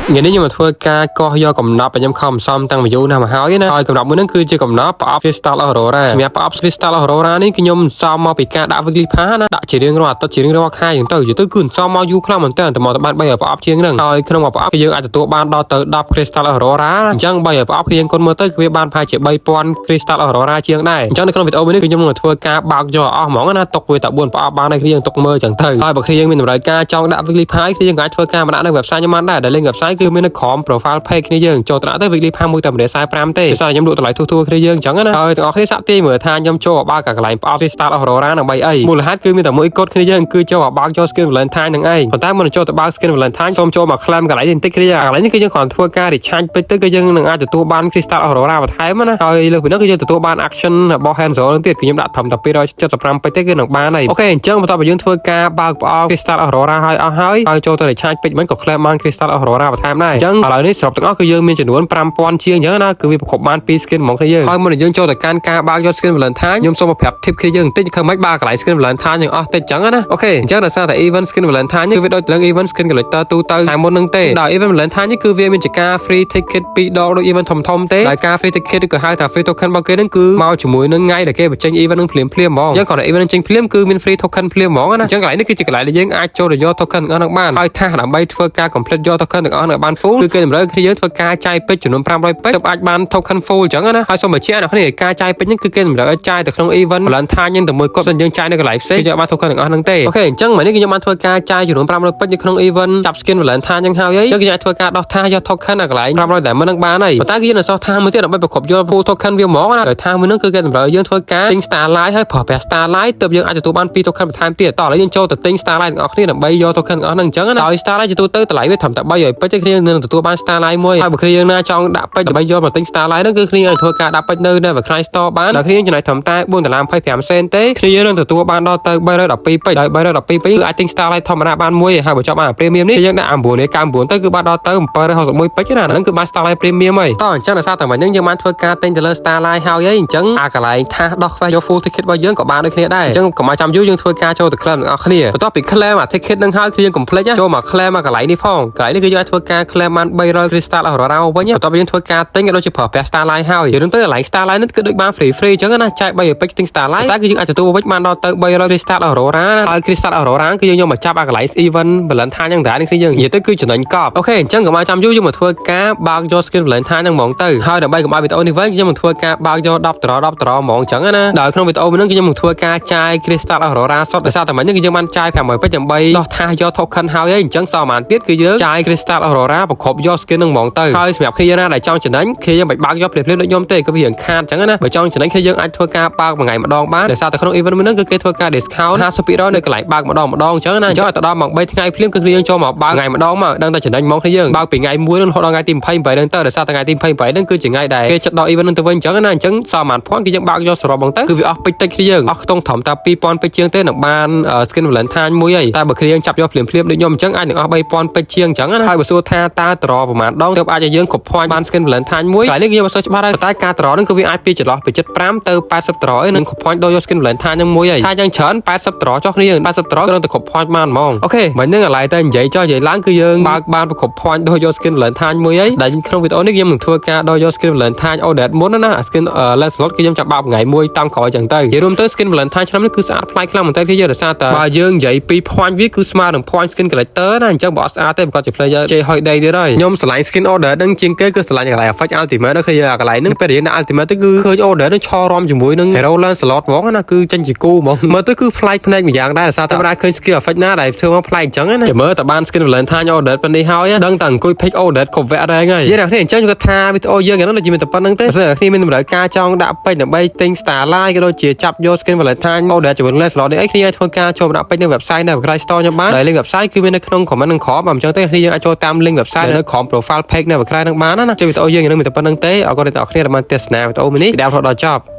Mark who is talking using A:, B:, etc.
A: ថ្ងៃនេះខ្ញុំមកធ្វើការកោះយកកំណប់ដែលខ្ញុំខំសំតាំងពីយូរណាស់មកហើយណាហើយកំណប់មួយហ្នឹងគឺជាកំណប់ប្រអប់ Crystal Aurora សម្រាប់ប្រអប់ Crystal Aurora នេះគឺខ្ញុំសំមកពីការដាក់ Weekly Pass ណាដាក់ជារៀងរាល់អាទិត្យជារៀងរាល់ខែអញ្ចឹងទៅនិយាយទៅគឺសំមកយូរខ្លាំងមែនទែនតែមកទៅបាន3ប្រអប់ជាងហ្នឹងហើយក្នុងមួយប្រអប់គឺយើងអាចទទួលបានដល់ទៅ10 Crystal Aurora អញ្ចឹង3ប្រអប់គឺយើងគុណមើលទៅគឺវាបានប្រហែលជា3000 Crystal Aurora ជាងដែរអញ្ចឹងនៅក្នុងវីដេអូមួយនេះគឺខ្ញុំនឹងធ្វើការបើកយកអស់ហ្មងណាទុកវាតែ4ប្រអប់បានហើយគឺយើងទុកមើលអញ្ចឹងទៅហើយបើគ្នាយើងមានតម្រូវការចង់ដាក់ Weekly Pass គឺយើងអាចធ្វើការមកដាក់នៅ website ខ្ញុំបានដែរដែល link website គឺមាននៅក្រោម profile page គ្នាយើងចូលទៅដាក់ទៅ Weekly Pass មួយតែ145ទេដោយសារខ្ញុំលក់តម្លៃធូរៗគ្នាយើងអញ្ចឹងណាហើយទាំងអស់គ្នាសាក់ទាយមើលថាខ្ញុំចូលបើកកន្លែងប្រអប់ Crystal Aurora ដើម្បីអីមូលហេតុគឺមានតែមួយគត់គ្នាយើងគឺចូលបើកយក skin Valentine នឹងឯងប៉ុន្តែមុននឹងចូលទៅបើក skin Valentine សូមចូលមក claim កន្លែងនេះបន្តិចគ្នាកន្លែងនេះគឺយើងគ្រាន់ធ្វើការ recharge ពេជ្រទៅគឺយើងនឹងអាចទទួលបាន Crystal Aurora បន្ថែមណាហើយលើសពីនោះគឺយើងទទួលបាន action របស់ Hanzo នឹងទៀតគឺខ្ញុំដាក់ត្រឹមតែ275ពេជ្រទេគឺនឹងបានហើយ OK អញ្ចឹងបន្ទាប់ពីយើងធ្វើការបើកប្រអប់ Crystal Aurora ហើយអស់ហើយហើយចូលទៅ recharge ពេជ្រមិញក៏ claim បាន Crystal Aurora បន្ថែមដែរអញ្ចឹងឥឡូវនេះសរុបទាំងអស់គឺយើងមានចំនួន5000ជាងអញ្ចឹងណាគឺវាប្រកបបាន2 skin ហ្មងគ្នាយើងហើយមុននឹងយើងចូលទៅកាន់ការបើកយក skin Valentine ខ្ញុំសូមមកប្រាប់ tip គ្នាយើងបន្តិចគឺមិនបើកកន្លែង skin Valentine យើងអស់តិចអញ្ចឹងណា OK អញ្ចឹងដោយសារតែ event skin Valentine នេះគឺវាដូចទៅនឹង event skin collector ទូទៅតែមុននឹងទេដោយ event Valentine នេះគឺវាមានជាការ free ticket ពីរដងដូច event ធំធំទេដោយការ free ticket ឬក៏ហៅថា free token របស់គេហ្នឹងគឺមកជាមួយនឹងថ្ងៃដែលគេបញ្ចេញ event ហ្នឹងភ្លាមភ្លាមហ្មងអញ្ចឹងគ្រាន់តែ event ហ្នឹងចេញភ្លាមគឺមាន free token ភ្លាមហ្មងណាអញ្ចឹងកន្លែងនេះគឺជាកន្លែងដែលយើងអាចចូលទៅយក token ទាំងអស់ហ្នឹងបានហើយថាដើម្បីធ្វើការ complete យក token ទាំងអស់ហ្នឹងបាន full គឺគេតម្រូវគ្នាយើងធ្វើការចាយពេជ្រចំនួន500ពេជ្រទើបអាចបាន token full អញ្ចឹងណាហើយសូមបញ្ជាក់អ្នកគ្នាការចាយពេជ្រហ្នឹងគឺគេតម្រូវឲ្យចាយទៅក្នុង event Valentine ហ្នឹងតែមួយគត់សិនយើងចាយនៅកន្លែងផ្សេងគឺយើងអាចបាន token ទាំងអស់ហ្នឹងទេ OK អញ្ចឹងមកនេះគឺខ្ញុំបានធ្វើការចាយចំនួន500ពេជ្រនៅក្នុង event ចាប់ skin Valentine អញ្ចឹងហើយអញ្ចឹងគឺយើងអាចធ្វើការដោះថាយក token នៅកន្លែង500 diamond ហ្នឹងបានហើយប៉ុន្តែគឺយើងនៅសល់ថាមួយទៀតដើម្បីប្រកបយក full token វាហ្មងណាដោយថាមួយហ្នឹងគឺគេតម្រូវឲ្យយើងធ្វើការទិញ Starlight ហើយប្រើប្រាស់ Starlight ទើបយើងអាចទទួលបាន2 token បន្ថែមទៀតតោះឥឡូវយើងចូលទៅទិញ Starlight ទាំងអស់គ្នាដើម្បីយក token ទាំងអស់ហ្នឹងអញ្ចឹងណាដោយ Starlight ជាទូទៅតម្លៃវាត្រឹមតែ300ពេជ្រទេគ្នានឹងទទួលបាន Starlight មួយហើយបើគ្នាយើងណាចង់ដាក់ពេជ្រដើម្បីយកមកទិញ Starlight ហ្នឹងគឺគ្នាអាចធ្វើការដាក់ពេជ្រនៅ Nevercry Store បានដល់គ្នាចំណាយត្រឹមតែ4ដុល្លារ25សេនទេគ្នាយើងនឹងទទួលបានដល់ទៅ312ពេជ្រដោយ312ពេជ្រគឺអាចទិញ Starlight ធម្មតាបានមួយហើយបើចង់បាន Premium នេះយើងដាក់9នេះ99ទៅគឺបានដល់ទៅ761ពេជ្រណាហ្នឹងគឺបាន Starlight Premium ហើយតោះអញ្ចឹងដោយសារតែមិញហ្នឹងយើងបានធ្វើការទិញទៅលើ Starlight ហើយអីអញ្ចឹងអាកន្លែងថាសដោះខ្វេះយក full ticket របស់យើងក៏បានដូចគ្នាដែរអញ្ចឹងកុំឲ្យចាំយូរយើងធ្វើការចូលទៅ claim ទាំងអស់គ្នាបន្ទាប់ពី claim អា ticket ហ្នឹងហើយគឺយើងកុំភ្លេចចូលមក claim អាកន្លែងនេះផងកន្លែងនេះគឺយើងអាចធ្វើការ claim បាន300 crystal Aurora មកវិញបន្ទាប់ពីយើងធ្វើការទិញក៏ដូចជាប្រើប្រាស់ Starlight ហើយយល់ទៅកន្លែង Starlight នេះគឺដូចបាន free free អញ្ចឹងណាចាយ3ពេជ្រទិញ Starlight តែគឺយើងអាចទទួលវិញបានដល់ទៅ300 crystal Aurora ណាហើយ crystal Aurora គឺយើងយកមកចាប់អាកន្លែង event Valentine ហ្នឹងដែរនេះគឺយើងនិយាយទៅគឺចំណេញកប់ OK អញ្ចឹងកុំឲ្យចាំយូរយើងមកធ្វើការបើកយក skin Valentine ហ្នឹងហ្មងទៅហើយដើម្បីកុំឲ្យវីដេអូនេះវិញខ្ញុំនឹងធ្វើការបើកយក10 draw 10 draw ហ្មងអញ្ចឹងណាដោយក្នុងវីដេអូនេះគឺខ្ញុំនឹងធ្វើការចាយ crystal Aurora សុទ្ធដោយសារតែមិញនេះគឺយើងបានចាយ500ពេជ្រដើម្បីដោះថាសយក token ហើយអញ្ចឹងសល់ប៉ុន្មានទៀតគឺយើងចាយ crystal Aurora ប្រកបយក skin ហ្នឹងហ្មងទៅហើយសម្រាប់គ្នាណាដែលចង់ចំណេញគ្នាយើងមិនបើកយកភ្លាមៗដូចខ្ញុំទេគឺវារៀងខាតអញ្ចឹងណាបើចង់ចំណេញគ្នាយើងអាចធ្វើការបើកមួយថ្ងៃម្ដងបានដោយសារតែក្នុង event មួយហ្នឹងគឺគេធ្វើការ discount 50%នៅកន្លែងបើកម្ដងម្ដងអញ្ចឹងណាអញ្ចឹងឲ្យទៅដល់ម៉ោង3ថ្ងៃភ្លាមគឺគ្នាយើងចូលមកបើកថ្ងៃម្ដងមកដឹងតែចំណេញហ្មងគ្នាយើងបើកពីថ្ងៃ1រហូតដល់ថ្ងៃទី28ហ្នឹងទៅដោយសារតែថ្ងៃទី28ហ្នឹងគឺជាថ្ងៃដែលគេចិត្តដល់ event ហ្នឹងទៅវិញអញ្ចឹងណាអញ្ចឹងសល់ប៉ុន្មាន point គឺយើងបើកយកសរុបហ្មងទៅគឺវាអស់ពេជ្រតិចគ្នាយើងអស់ខ្ទង់ត្រឹមតែ2000ពេជ្រជាងទេនឹងបាន skin Valentine មួយហើយតែបើគ្នាយើងចាប់យកភ្លាមភ្លាមដូចខ្ញុំអញ្ចឹងអាចនឹងអស់3000ពេជ្រជាងអញ្ចឹងណាហើយបើសួរថាតើ draw ប្រហែលដងទើបអាចឲ្យយើងគ្រប់ point បាន skin Valentine មួយកន្លែងនេះខ្ញុំអត់សូវច្បាស់ដែរតែការ draw ហ្នឹងគឺវាអាចពីចន្លោះពី75ទៅ80 draw អីនឹងគ្រប់ point ដូរយក skin Valentine ហ្នឹងមួយហើយថាយ៉ាងច្រើន80 draw ចុះគ្នាយើង80 draw គឺនឹងតែគ្រប់ point បានហ្មង OK មិញហ្នឹងឥឡូវតែនិយាយចុះនិយាយឡើងគឺយើងបើកបានប្រគ្រប់ point ដូរយក skin Valentine មួយហើយដែលក្នុងវីដេអូនេះខ្ញុំនឹងធ្វើការដូរយក skin Valentine Odette មុនណា skin Lancelot គឺខ្ញុំចាប់បើកថ្ងៃមួយតាមក្រោយចឹងទៅនិយាយរួមទៅ skin Valentine ឆ្នាំនេះគឺស្អាតប្លែកខ្លាំងមែនទែនគឺយើងរសារតែបើយើងនិយាយពី point វាគឺស្មើនឹង point skin collector ណាអញ្ចឹងបើអត់ស្អាតទេប្រកាសជា player ជេរហុយដីទៀតហើយខ្ញុំស្រឡាញ់ skin Odette នឹងជាងគេគឺស្រឡាញ់កន្លែង effect ultimate នោះគឺយើងកន្លែងហ្នឹងពេលរៀន ultimate ទៅគឺឃើញ Odette នឹងឈររំជាមួយនឹង hero Lancelot ហ្មងណាគឺចេញជាគូហ្មងមើលទៅគឺប្លែកភ្នែកម្យ៉ាងដែរដោយសារតែមិនដែលឃើញ skill effect ណាដែលធ្វើមកប្លែកអញ្ចឹងណាចាំមើលតែបាន skin Valentine Odette ប៉ុណ្នេះហើយដឹងតែអង្គុយ pick Odette គ្រប់វគ្គរែងហើយយាយអ្នកគ្នាអញ្ចឹងគាត់ថាវីដេអូយើងហ្នឹងដូចជាមានតែប៉ុណ្្នឹងទេបើសិនអ្នកគ្នាមានតម្រូវការចង់ដាក់ពេជ្រដើម្បីទិញ Starlight ក៏ដូចជាចាប់យក skin Valentine Odette ជាមួយនឹង Lancelot នេះអីគ្នាអាចធ្វើការចូលដាក់ពេជ្រនៅ website នៅ Cry Store ខ្ញុំបានដែល link website គឺមាននៅក្នុង comment នឹងក្រោមបើមិនអញ្ចឹងទេគ្នាយើងអាចចូលតាម link website នៅក្រោម profile page នៅ Cry នឹងបានណាជួយវីដេអូយើងនឹងមានតែប៉ុណ្្នឹងទេអរគុណដល់អ្នកគ្នាដែលបានទស្សនាវីដេអូមួយនេះពីដើមរហូតដល់ចប់។